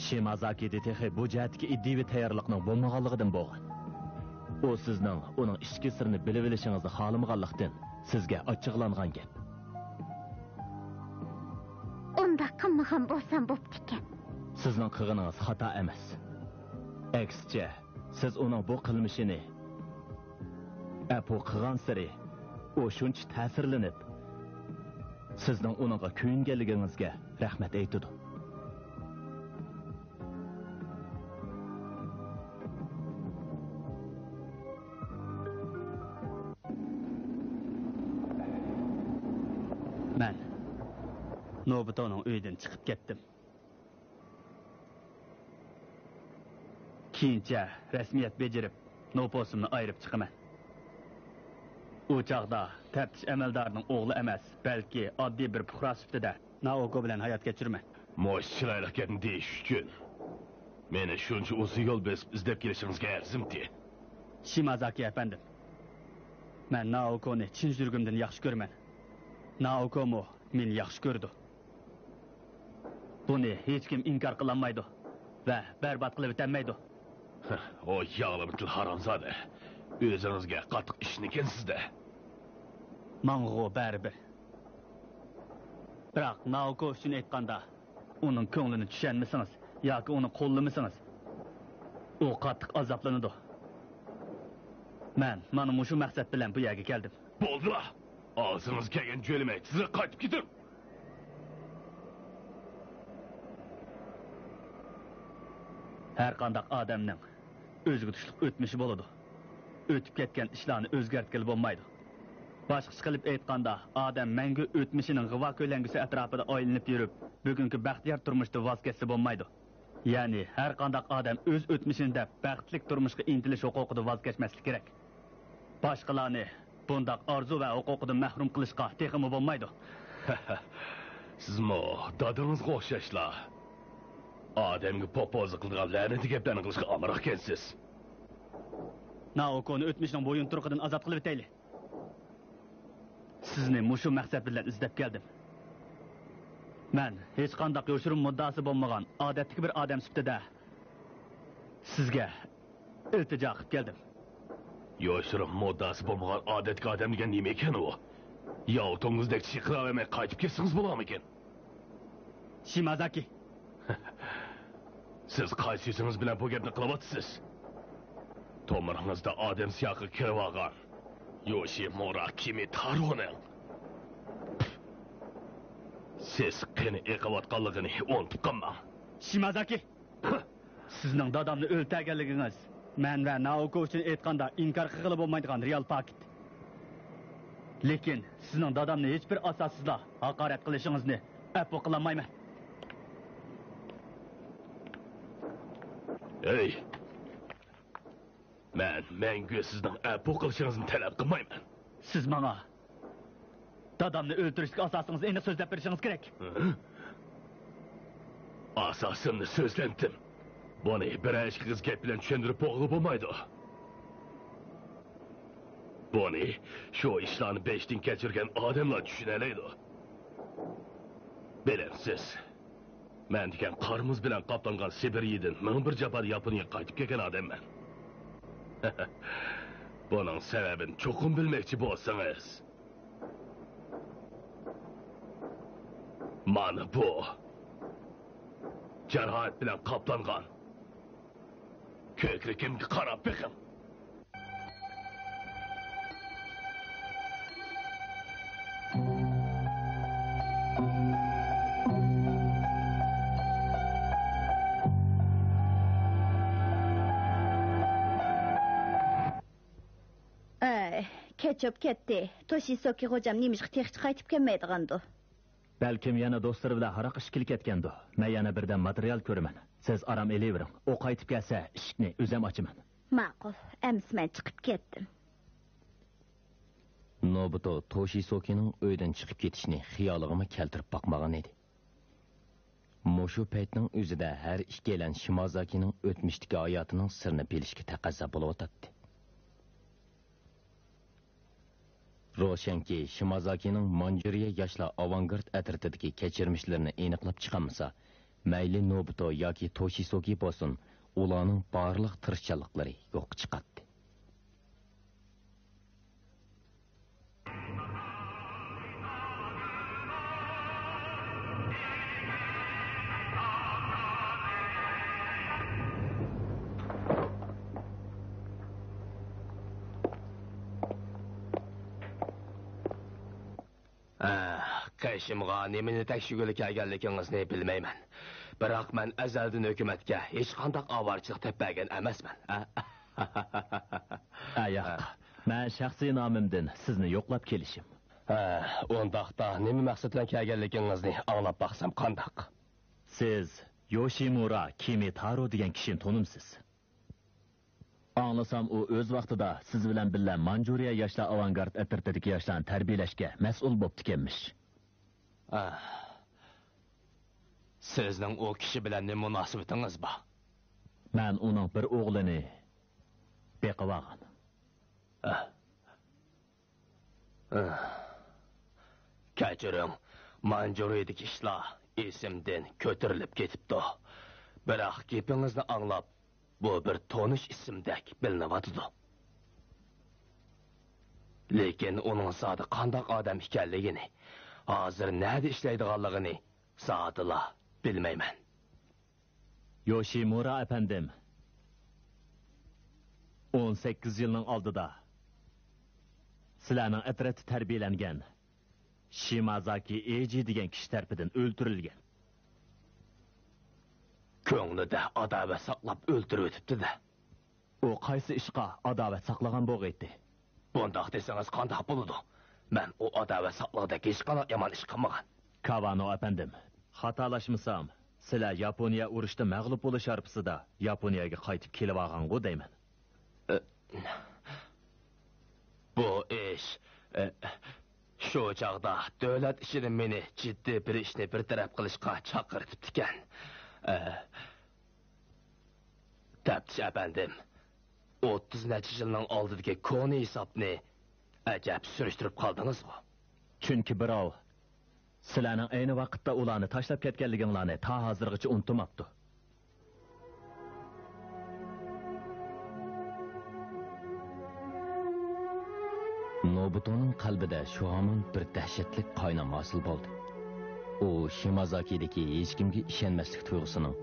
شىمازاكىدە تېخى بۇ جەھەتتىكى ئىدىيىۋى تەييارلىقنىڭ بولمىغانلىقىدىن بولغان. ئۇ سىزنىڭ ئۇنىڭ ئىچكى سىرىنى بىلىۋېلىشىڭىزنى خالىمىغانلىقتىن، سىزگە ئاچچىقلانغان گەپ. ئۇنداق قىلمىغان بولسام بوپتىكەن. سىزنىڭ قىلغىنىڭىز خاتا ئەمەس. ئەكسىچە، سىز ئۇنىڭ بۇ قىلمىشىنى ئەپۇ قىلغانسېرى، ئۇ شۇنچە تەسىرلىنىپ، سىزنىڭ ئۇنىڭغا كۆيۈنگەنلىكىڭىزگە رەھمەت ئېيتىدۇ. مەن نوبۇتونىڭ ئۆيىدىن چىقىپ كەتتىم. كېيىنچە رەسمىيەت بېجىرىپ، نوپۇسۇمنى ئايرىپ چىقىمەن. ئۇ چاغدا تەپتىش ئەمەلدارىنىڭ ئوغلى ئەمەس، بەلكى ئاددىي بىر پۇقرا سۈپىتىدە نائوكو بىلەن ھايات كەچۈرىمەن. مۇشۇ چىرايلىق گەپنى دېيىش ئۈچۈن مېنى شۇنچە ئۇزۇن يول بېسىپ ئىزدەپ كېلىشىڭىزگە ئەرزىمتى؟ شىمازاكى ئەپەندىم، مەن نائوكونى چىن يۈرىكىمدىن ياخشى كۆرىمەن. نائوكومۇ مېنى ياخشى كۆرىدۇ. بۇنى ھېچكىم ئىنكار قىلالمايدۇ ۋە بەربات قىلىۋېتەلمەيدۇ. ھە، ئۇ ياغلىما تىل ھارامزادە. ئۆزىڭىزگە قاتتىق ئىشىنىكەنسىز-دە. ماڭىغۇ بەرىبىر. بىراق نائوكو ئۈچۈن ئېيتقاندا، ئۇنىڭ كۆڭلىنى چۈشەنمىسىڭىز ياكى ئۇنى قوللىمىسىڭىز، ئۇ قاتتىق ئازابلىنىدۇ. مەن مانا مۇشۇ مەقسەت بىلەن بۇ يەرگە كەلدىم. بولدىلا! ئاغزىڭىزغا كەلگەننى جۆيلىمەي، تېزرەك قايتىپ كېتىڭ! ھەرقانداق ئادەمنىڭ ئۆزىگە تۇشلۇق ئۆتمۈشى بولىدۇ. ئۆتۈپ كەتكەن ئىشلارنى ئۆزگەرتكىلى بولمايدۇ. باشقىچە قىلىپ ئېيتقاندا، ئادەم مەڭگۈ ئۆتمۈشىنىڭ غىۋا كۆلەڭگىسى ئەتراپىدا ئايلىنىپ يۈرۈپ، بۈگۈنكى بەختىيار تۇرمۇشتا ۋاز كەچسە بولمايدۇ. يەنى ھەرقانداق ئادەم ئۆز ئۆتمۈشىنى دەپ، بەختلىك تۇرمۇشقا ئىنتىلىش ھوقۇقىدىن ۋاز كەچمەسلىكى كېرەك. باشقىلارنى بۇنداق ئارزۇ ۋە ھوقۇقىدىن مەھرۇم قىلىشقا تېخىمۇ بولمايدۇ. سىزمۇ دادىڭىزغا ئوخشاشلا، ئادەمگە پوپوزا قىلىدىغان لەنىتىي گەپلەرنى قىلىشقا ئامراقكەنسىز. نائوكونى ئۆتمۈشنىڭ بويۇنتۇرۇقىدىن ئازاد قىلىۋېتەيلى. سىزنى مۇشۇ مەقسەت بىلەن ئىزدەپ كەلدىم. مەن ھېچقانداق يوشۇرۇن مۇددىئاسى بولمىغان ئادەتتىكى بىر ئادەم سۈپىتىدە سىزگە ئىلتىجا قىلىپ كەلدىم. يوشۇرۇن مۇددىئاسى بولمىغان ئادەتتىكى ئادەم دېگەن نېمە ئىكەن ئۇ؟ ياۋا توڭگۇزدەك چىرقىراۋەرمەي قايتىپ كەتسىڭىز بولامىكىن؟ شىمازاكى. سىز قايسى يۈزىڭىز بىلەن بۇ گەپنى قىلىۋاتىسىز؟ تومۇرىڭىزدا ئادەم سىياقى كىرىۋالغان يوشىمۇرا كىمىتارونىڭ سېسىق قېنى ئېقىۋاتقانلىقىنى ئۇنتۇپ قالماڭ. شىمازاكى! سىزنىڭ دادامنى ئۆلتۈرگەنلىكىڭىز مەن ۋە نائوكو ئۈچۈن ئېيتقاندا ئىنكار قىلغىلى بولمايدىغان رېئال پاكىت. لېكىن سىزنىڭ دادامنى ھېچبىر ئاساسسىزلا ھاقارەت قىلىشىڭىزنى ئەپۇ قىلالمايمەن. ھەي! مەن مەڭگۈ سىزنىڭ ئەپۇ قىلىشىڭىزنى تەلەپ قىلمايمەن. سىز ماڭا دادامنى ئۆلتۈرۈشتىكى ئاساسىڭىزنى ئېنىق سۆزلەپ بېرىشىڭىز كېرەك. ھە؟ ئاساسىمنى سۆزلەمتىم. بۇنى بىرەر ئىككى قىز گەپ بىلەن چۈشەندۈرۈپ بولغىلى بولمايدۇ. بۇنى شۇ ئىشلارنى بېشىدىن كەچۈرگەن ئادەملا چۈشىنەلەيدۇ. بىلەمسىز، مەن دېگەن قار مۇز بىلەن قاپلانغان سىبىرىيەدىن مىڭ بىر جاپادا ياپونىيەگە قايتىپ كەلگەن ئادەممەن. بۇنىڭ سەۋەبىنى چوقۇم بىلمەكچى بولسىڭىز، مانا بۇ جاراھەت بىلەن قاپلانغان كۆكرىكىمگە قاراپ بېقىڭ. ئەي، كەچ بوپ كەتتى. توشىسوكى خوجام نېمىشقا تېخىچە قايتىپ كەلمەيدىغاندۇ؟ بەلكىم يەنە دوستلىرى بىلەن ھاراق ئىچكىلى كەتكەندۇ. مەن يەنە بىردەم ماتېرىيال كۆرىمەن. سىز ئارام ئېلىۋېرىڭ. ئۇ قايتىپ كەلسە، ئىشىكنى ئۆزۈم ئاچىمەن. ماقۇل، ئەمىسە مەن چىقىپ كەتتىم. نوبۇتو توشىسوكىنىڭ ئۆيدىن چىقىپ كېتىشىنى خىيالىغىمۇ كەلتۈرۈپ باقمىغان ئىدى. مۇشۇ پەيتنىڭ ئۆزىدە ھەر ئىككىيلەن شىمازاكىنىڭ ئۆتمۈشتىكى ھاياتىنىڭ سىرىنى بىلىشكە تەقەززا بولۇۋاتاتتى. روشەنكى، شىمازاكىنىڭ مانجۇرىيە ياشلار ئاۋانگارت ئەترىتىدىكى كەچۈرمىشلىرىنى ئېنىقلاپ چىقالمىسا، مەيلى نوبۇتو ياكى توشىسوكى بولسۇن، ئۇلارنىڭ بارلىق تىرىشچانلىقلىرى يوققا چىقاتتى. ئە، قېشىمغا نېمىنى تەكشۈرگىلى كەلگەنلىكىڭىزنى بىلمەيمەن. بىراق مەن ئەزەلدىن ھۆكۈمەتكە ھېچقانداق ئاۋارىچىلىق دەپ بەرگەن ئەمەسمەن. ئە، ياق. مەن شەخسىي نامىمدىن سىزنى يوقلاپ كېلىشىم. ھە، ئۇنداقتا نېمە مەقسەت بىلەن كەلگەنلىكىڭىزنى ئاڭلاپ باقسام قانداق؟ سىز يوشىمۇرا كىمىتارو دېگەن كىشىنى تونۇمسىز؟ ئاڭلىسام، ئۇ ئۆز ۋاقتىدا سىز بىلەن بىللە مانجۇرىيە ياشلار ئاۋانگارد ئەترىتىدىكى ياشلارنى تەربىيەلەشكە مەسئۇل بوپتىكەنمىش. ئاھ. سىزنىڭ ئۇ كىشى بىلەن نېمە مۇناسىۋىتىڭىز بار؟ مەن ئۇنىڭ بىر ئوغلىنى بېقىۋالغان. ئاھ. ئاھ. كەچۈرۈڭ، مانجۇرىيەدىكى ئىشلار ئېسىمدىن كۆتۈرۈلۈپ كېتىپتۇ. بىراق گېپىڭىزنى ئاڭلاپ، بۇ بىر تونۇش ئىسىمدەك بىلىنىۋاتىدۇ. لېكىن ئۇنىڭ زادى قانداق ئادەم ئىكەنلىكىنى، ھازىر نەدە ئىشلەيدىغانلىقىنى زادىلا بىلمەيمەن. يوشىمۇرا ئەپەندىم، ئون سەككىز يىلنىڭ ئالدىدا سىلەرنىڭ ئەترەتتە تەربىيەلەنگەن شىمازاكى ئېجى دېگەن كىشى تەرىپىدىن ئۆلتۈرۈلگەن. كۆڭلىدە ئاداۋەت ساقلاپ ئۆلتۈرۈۋېتىپتۇ-دە. ئۇ قايسى ئىشقا ئاداۋەت ساقلىغان بولغىيتتى؟ بۇنداق دېسىڭىز قانداق بولىدۇ؟ مەن ئۇ ئاداۋەت ساقلىغۇدەك ھېچقانداق يامان ئىش قىلمىغان. كاۋانو ئەپەندىم، خاتالاشمىسام، سىلەر ياپونىيە ئۇرۇشتا مەغلۇپ بولۇش ھارپىسىدا ياپونىيەگە قايتىپ كېلىۋالغانغۇ دەيمەن. ئە، بۇ ئىش، ئە، شۇ چاغدا دۆلەت ئىچىدە مېنى جىددىي بىر ئىشنى بىر تەرەپ قىلىشقا چاقىرتىپتىكەن. ئە، تەپتىش ئەپەندىم، ئوتتۇز نەچچە يىلنىڭ ئالدىدىكى كونا ھېسابنى ئەجەب سۈرۈشتۈرۈپ قالدىڭىزغۇ؟ چۈنكى بىراۋ سىلەرنىڭ ئەينى ۋاقىتتا ئۇلارنى تاشلاپ كەتكەنلىكىڭلارنى تا ھازىرغىچە ئۇنتۇماپتۇ. نوبۇتونىڭ قەلبىدە شۇ ھامان بىر دەھشەتلىك قاينام ھاسىل بولدى. ئۇ شىمازاكىدىكى ھېچكىمگە ئىشەنمەسلىك تۇيغۇسىنىڭ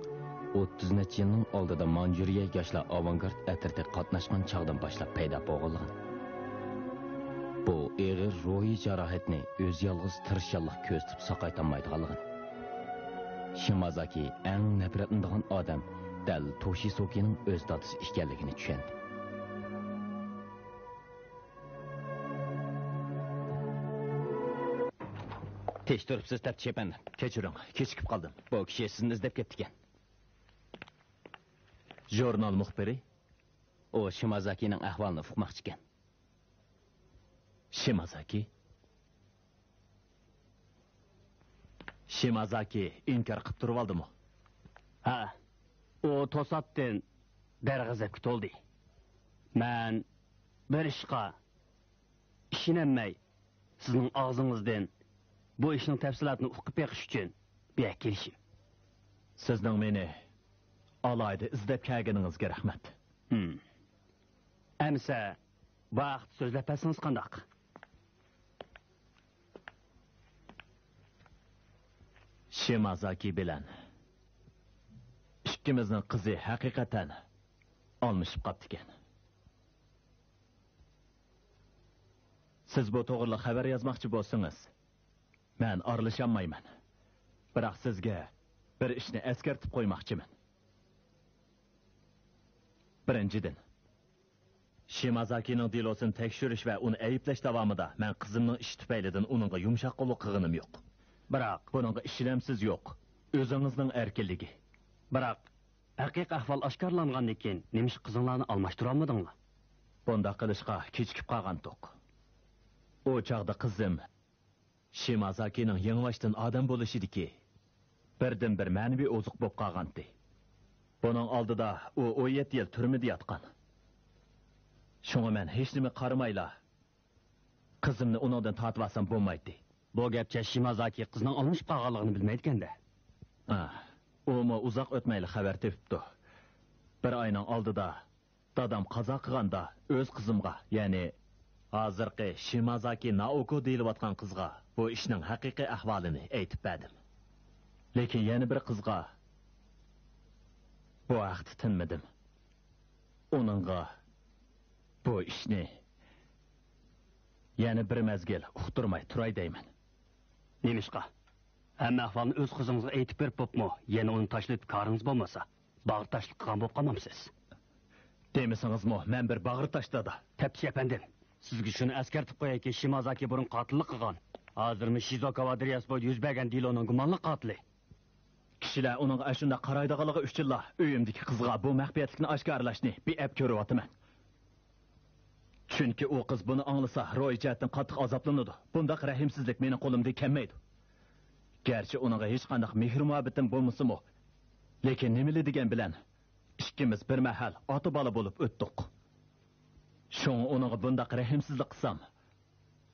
ئوتتۇز نەچچە يىلنىڭ ئالدىدا مانجۇرىيە ياشلار ئاۋانگارد ئەترىتىگە قاتناشقان چاغدىن باشلاپ پەيدا بولغانلىقىنى، بۇ ئېغىر روھىي جاراھەتنى ئۆزى يالغۇز تىرىشچانلىق كۆرسىتىپ ساقايتالمايدىغانلىقىنى، شىمازاكى ئەڭ نەپرەتلىنىدىغان ئادەم دەل توشىسوكىنىڭ ئۆز دادىسى ئىكەنلىكىنى چۈشەندى. كەچ تۇرۇپسىز، تەپتىش ئەپەندىم. كەچۈرۈڭ، كېچىكىپ قالدىم. بۇ كىشى سىزنى ئىزدەپ كەپتىكەن. ژۇرنال مۇخبىرى؟ ئۇ شىمازاكىنىڭ ئەھۋالىنى ئۇقماقچىكەن. شىمازاكى؟ شىمازاكى ئىنكار قىپ تۇرۇۋالدىمۇ؟ ھە. ئۇ توساتتىن دەرغەزەپكە تولدى. مەن بىر ئىشقا ئىشىنەلمەي، سىزنىڭ ئاغزىڭىزدىن بۇ ئىشنىڭ تەپسىلاتىنى ئۇقۇپ بېقىش ئۈچۈن بۇ يەرگە كېلىشىم. سىزنىڭ مېنى ئالاھىدە ئىزدەپ كەلگىنىڭىزگە رەھمەت. ھىم. ئەمىسە بۇ ھەقتە سۆزلەپ بەرسىڭىز قانداق؟ شىمازاكى بىلەن ئىككىمىزنىڭ قىزى ھەقىقەتەن ئالمىشىپ قاپتىكەن. سىز بۇ توغرىلىق خەۋەر يازماقچى بولسىڭىز، مەن ئارىلىشالمايمەن. بىراق سىزگە بىر ئىشنى ئەسكەرتىپ قويماقچىمەن. بىرىنچىدىن، شىمازاكىنىڭ دېلوسىنى تەكشۈرۈش ۋە ئۇنى ئەيىبلەش داۋامىدا مەن قىزىمنىڭ ئىشى تۈپەيلىدىن ئۇنىڭغا يۇمشاق قوللۇق قىلغىنىم يوق. بىراق بۇنىڭغا ئىشىنەمسىز يوق، ئۆزىڭىزنىڭ ئەركىنلىكى. بىراق ھەقىقىي ئەھۋال ئاشكارىلانغاندىن كېيىن نېمىشقا قىزىڭلارنى ئالماشتۇرالمىدىڭلار؟ بۇنداق قىلىشقا كېچىكىپ قالغانتۇق. ئۇ چاغدا قىزىم شىمازاكىنىڭ يېڭىباشتىن ئادەم بولۇشىدىكى بىردىنبىر مەنىۋى ئوزۇق بولۇپ قالغانتى. بۇنىڭ ئالدىدا ئۇ ئون يەتتە يىل تۈرمىدە ياتقان. شۇڭا مەن ھېچنېمە قارىمايلا قىزىمنى ئۇنىڭدىن تارتىۋالسام بولمايتتى. بۇ گەپچە شىمازاكى قىزنىڭ ئالمىشىپ قالغانلىقىنى بىلمەيدىكەن-دە. ئا، ئۇمۇ ئۇزاق ئۆتمەيلا خەۋەر تېپىپتۇ. بىر ئاينىڭ ئالدىدا دادام قازا قىلغاندا ئۆز قىزىمغا، يەنى ھازىرقى شىمازاكى نائوكو دېيىلىۋاتقان قىزغا بۇ ئىشنىڭ ھەقىقىي ئەھۋالىنى ئېيتىپ بەردىم. لېكىن يەنە بىر قىزغا بۇ ھەقتە تىنمىدىم. ئۇنىڭغا بۇ ئىشنى يەنە بىر مەزگىل ئۇقتۇرماي تۇراي دەيمەن. نېمىشقا؟ ھەممە ئەھۋالنى ئۆز قىزىڭىزغا ئېيتىپ بېرىپ بوپمۇ؟ يەنە ئۇنى تاشلىۋېتىپ كارىڭىز بولمىسا، باغرى تاشلىق قىلغان بولۇپ قالمامسىز؟ دېمىسىڭىزمۇ، مەن بىر باغرى تاش دادا. تەپتىش ئەپەندىم، سىزگە شۇنى ئەسكەرتىپ قويايكى، شىمازاكى بۇرۇن قاتىللىق قىلغان. ھازىرمۇ شىزوكاۋا دەرياسى بويىدا يۈز بەرگەن دېلونىڭ گۇمانلىق قاتىلى. كىشىلەر ئۇنىڭغا ئاشۇنداق قارايدىغانلىقى ئۈچۈنلا ئۆيۈمدىكى قىزغا بۇ مەخپىيەتلىكنى ئاشكارىلاشنى بىئەپ كۆرۈۋاتىمەن. چۈنكى ئۇ قىز بۇنى ئاڭلىسا، روھىي جەھەتتىن قاتتىق ئازابلىنىدۇ. بۇنداق رەھىمسىزلىك مېنىڭ قولۇمدىن كەلمەيدۇ. گەرچە ئۇنىڭغا ھېچقانداق مېھىر-مۇھەببىتىم بولمىسىمۇ، لېكىن نېمىلا دېگەن بىلەن ئىككىمىز بىر مەھەل ئاتا-بالا بولۇپ ئۆتتۇق. شۇڭا ئۇنىڭغا بۇنداق رەھىمسىزلىك قىلسام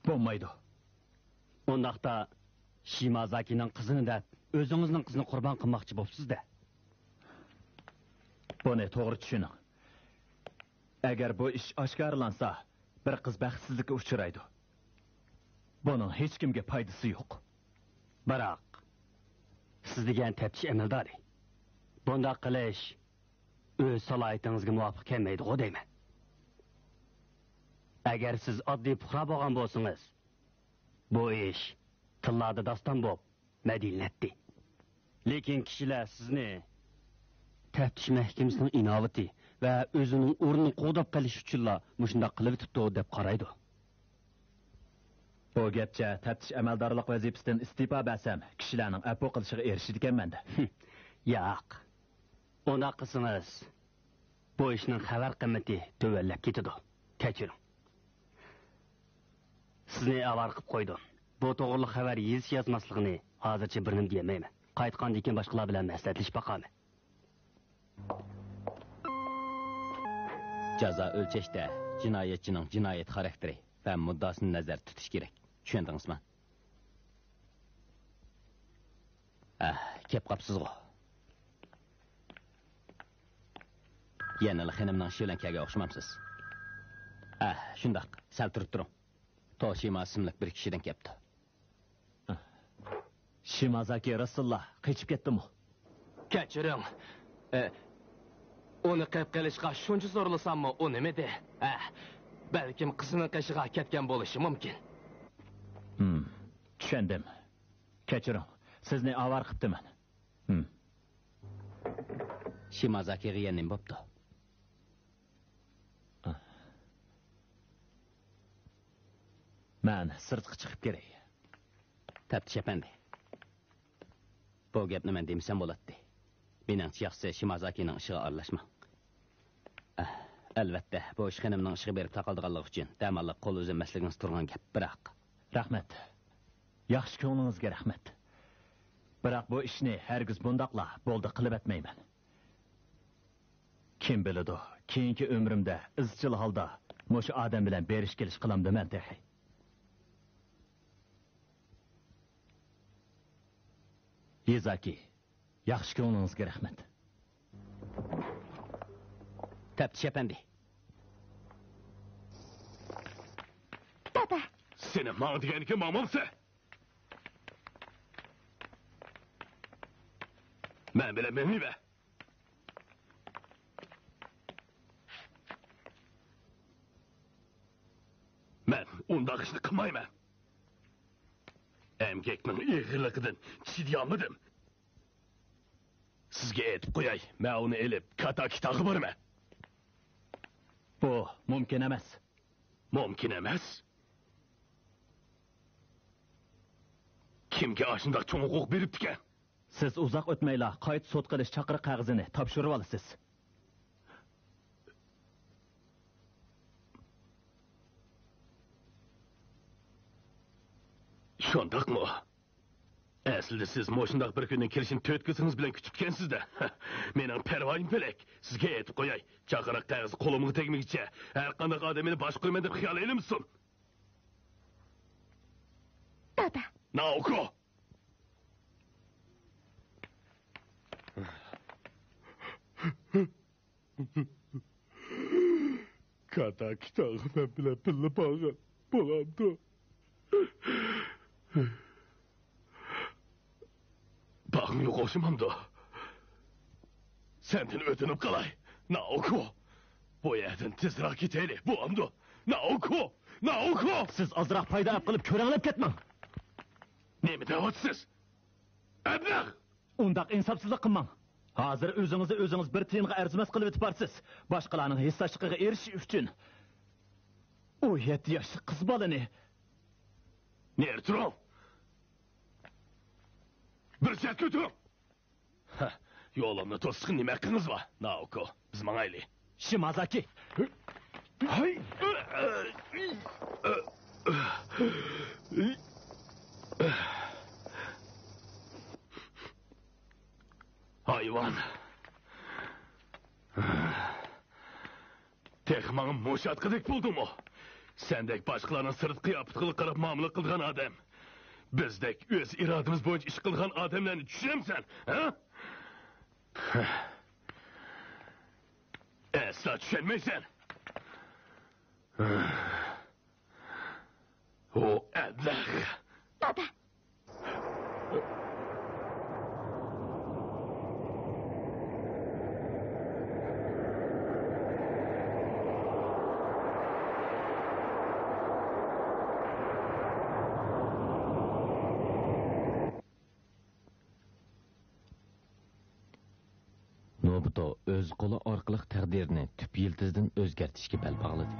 بولمايدۇ. ئۇنداقتا، شىمازاكىنىڭ قىزىنى دەپ، ئۆزىڭىزنىڭ قىزىنى قۇربان قىلماقچى بوپسىز-دە. بۇنى توغرا چۈشىنىڭ. ئەگەر بۇ ئىش ئاشكارىلانسا، بىر قىز بەختسىزلىككە ئۇچرايدۇ. بۇنىڭ ھېچكىمگە پايدىسى يوق. بىراق، سىز دېگەن تەپتىش ئەمەلدارى. بۇنداق قىلىش ئۆز سالاھىيىتىڭىزگە مۇۋاپىق كەلمەيدىغۇ دەيمەن. ئەگەر سىز ئاددىي پۇقرا بولغان بولسىڭىز، بۇ ئىش تىللاردا داستان بولۇپ مەدھىيلىنەتتى. لېكىن كىشىلەر سىزنى تەپتىش مەھكىمىسىنىڭ ئىناۋىتى ۋە ئۆزىنىڭ ئورنىنى قوغداپ قېلىش ئۈچۈنلا مۇشۇنداق قىلىۋېتىپتۇ دەپ قارايدۇ. بۇ گەپچە تەپتىش ئەمەلدارلىق ۋەزىپىسىدىن ئىستېپا بەرسەم، كىشىلەرنىڭ ئەپۇ قىلىشىغا ئېرىشىدىكەنمەن-دە. ياق. ئۇنداق قىلسىڭىز، بۇ ئىشنىڭ خەۋەر قىممىتى تۆۋەنلەپ كېتىدۇ. كەچۈرۈڭ. سىزنى ئاۋارە قىلىپ قويدۇم. بۇ توغرىلىق خەۋەر يېزىش-يازماسلىقىنى ھازىرچە بىر نېمە دېيەلمەيمەن. قايتقاندىن كېيىن باشقىلار بىلەن مەسلىھەتلىشىپ باقارمەن. جازا ئۆلچەشتە جىنايەتچىنىڭ جىنايەت خاراكتېرى ۋە مۇددىئاسىنى نەزەردە تۇتۇش كېرەك. چۈشەندىڭىزمۇ؟ ئەھ، كەپ قاپسىزغۇ. يەنىلا خېنىمنىڭ ئىشى بىلەن كەلگەن ئوخشىمامسىز؟ ئەھ، شۇنداق، سەل تۇرۇپ تۇرۇڭ. توشىما ئىسىملىك بىر كىشىدىن كەپتۇ. شىمازاكى راستتىنلا قېچىپ كەتتىمۇ؟ كەچۈرۈڭ. ئە، ئۇنى قىلىپ قېلىشقا شۇنچە زورلىساممۇ ئۇنىمىدى. ئە، بەلكىم قىزىنىڭ قېشىغا كەتكەن بولۇشى مۇمكىن. ھىم، چۈشەندىم. كەچۈرۈڭ، سىزنى ئاۋارە قىپتىمەن. ھىم. شىمازاكىغا يەنە نېمە بوپتۇ؟ مەن سىرتقا چىقىپ كىرەي. تەپتىش ئەپەندى، بۇ گەپنى مەن دېمىسەم بولاتتى. مېنىڭچە ياخشىسى شىمازاكىنىڭ ئىشىغا ئارىلاشماڭ. ئەھ، ئەلۋەتتە، بۇ ئىش خېنىمنىڭ ئىشىغا بېرىپ تاقالىدىغانلىقى ئۈچۈن دەماللىق قول ئۈزۈلمەسلىكىڭىز تۇرغان گەپ، بىراق. رەھمەت. ياخشى كۆڭلىڭىزگە رەھمەت. بىراق بۇ ئىشنى ھەرگىز بۇنداقلا بولدى قىلىۋەتمەيمەن. كىم بىلىدۇ، كېيىنكى ئۆمرۈمدە ئىزچىل ھالدا مۇشۇ ئادەم بىلەن بېرىش-كېلىش قىلامدىمەن تېخى. يېزاكى، ياخشى كۆڭلىڭىزگە رەھمەت. تەپتىش ئەپەندى. دادا. سېنى ماڭا دېگەنكى ماڭمامسە؟ مەن بىلەن مېڭىۋەر. مەن ئۇنداق ئىشنى قىلمايمەن. ئەمگەكنىڭ ئېغىرلىقىدىن چىدىيالمىدىم. سىزگە ئېيتىپ قوياي، مەن ئۇنى ئېلىپ كاتاكىتاغا بارىمەن. بۇ مۇمكىن ئەمەس. مۇمكىن ئەمەس؟ كىمگە ئاشۇنداق چوڭ ھوقۇق بېرىپتىكەن؟ سىز ئۇزاق ئۆتمەيلا قايتا سوت قىلىش چاقىرىق قەغىزىنى تاپشۇرۇۋالىسىز. شۇنداقمۇ؟ ئەسلىدە سىز مۇشۇنداق بىر كۈننىڭ كېلىشىنى تۆت كۆزىڭىز بىلەن كۈتۈپتىكەنسىز-دە. مېنىڭ پەرۋايىم پەلەك. سىزگە ئېيتىپ قوياي، چاقىرىق قەغىزى قولۇمغا تەگمىگۈچە ھەرقانداق ئادەم مېنى باشقۇرىمەن دەپ خىيال ئېلىمىسۇن. دادا. ناوكو! كاتاكىتاغا مەن بىلەن بىللە بارغىن بولامدۇ؟ باغرىڭ يوق ئوخشىمامدۇ؟ سەندىن ئۆتۈنۈپ قالاي، ناوكو. بۇ يەردىن تېزراق كېتەيلى، بولامدۇ؟ ناوكو! ناوكو! سىز ئازراق پايدا ئەپ قىلىپ كۆرەڭلەپ كەتمەڭ. نېمە دەۋاتىسىز؟ ئەبلەخ! ئۇنداق ئىنساپسىزلىق قىلماڭ. ھازىر ئۆزىڭىزنى ئۆزىڭىز بىر تىيىنغا ئەرزىمەس قىلىۋېتىپ بارسىز. باشقىلارنىڭ ھېسداشلىقىغا ئېرىشىش ئۈچۈن ئۇ يەتتە ياشلىق قىز بالىنى. نېرى تۇرۇڭ! بىر چەتكە ئۆتۈڭ! ھە، يولۇمنى توسۇشقا نېمە ھەققىڭىز بار، ناوكو؟ بىز ماڭايلى. شىمازاكى! ھاي! ھايۋان! تېخى ماڭا مۇشۇ ئاتقۇدەك بولدۇڭمۇ؟ سەندەك باشقىلارنىڭ سىرتقى قىياپىتىگىلا قاراپ مۇئامىلە قىلىدىغان ئادەم، بىزدەك ئۆز ئىرادىمىز بويىچە ئىش قىلىدىغان ئادەملەرنى چۈشىنەمسەن، ھە؟ ئەسلا چۈشەنمەيسەن. ئۇ ئەبلەخ. دادا. نوبۇتو ئۆز قولى ئارقىلىق تەقدىرىنى تۈپ يىلتىزىدىن ئۆزگەرتىشكە بەل باغلىدى.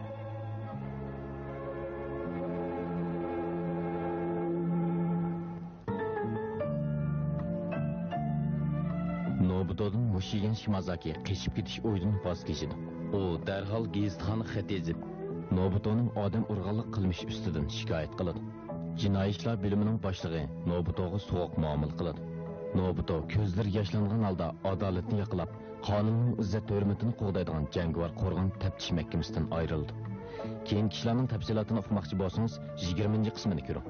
نوبۇتودىن مۇش يېگەن شىمازاكى قېچىپ كېتىش ئويىدىن ۋاز كېچىدۇ. ئۇ دەرھال گېزىتخانىغا خەت يېزىپ، نوبۇتونىڭ ئادەم ئۇرغانلىق قىلمىشى ئۈستىدىن شىكايەت قىلىدۇ. جىنايى ئىشلار بۆلۈمىنىڭ باشلىقى نوبۇتوغا سوغۇق مۇئامىلە قىلىدۇ. نوبۇتو كۆزلىرى ياشلانغان ھالدا ئادالەتنى ياقلاپ، قانۇننىڭ ئىززەت-ھۆرمىتىنى قوغدايدىغان جەڭگىۋار قورغان تەپتىش مەھكىمىسىدىن ئايرىلىدۇ. كېيىنكى ئىشلارنىڭ تەپسىلاتىنى ئۇقماقچى بولسىڭىز، يىگىرمىنچى قىسمىنى كۆرۈڭ.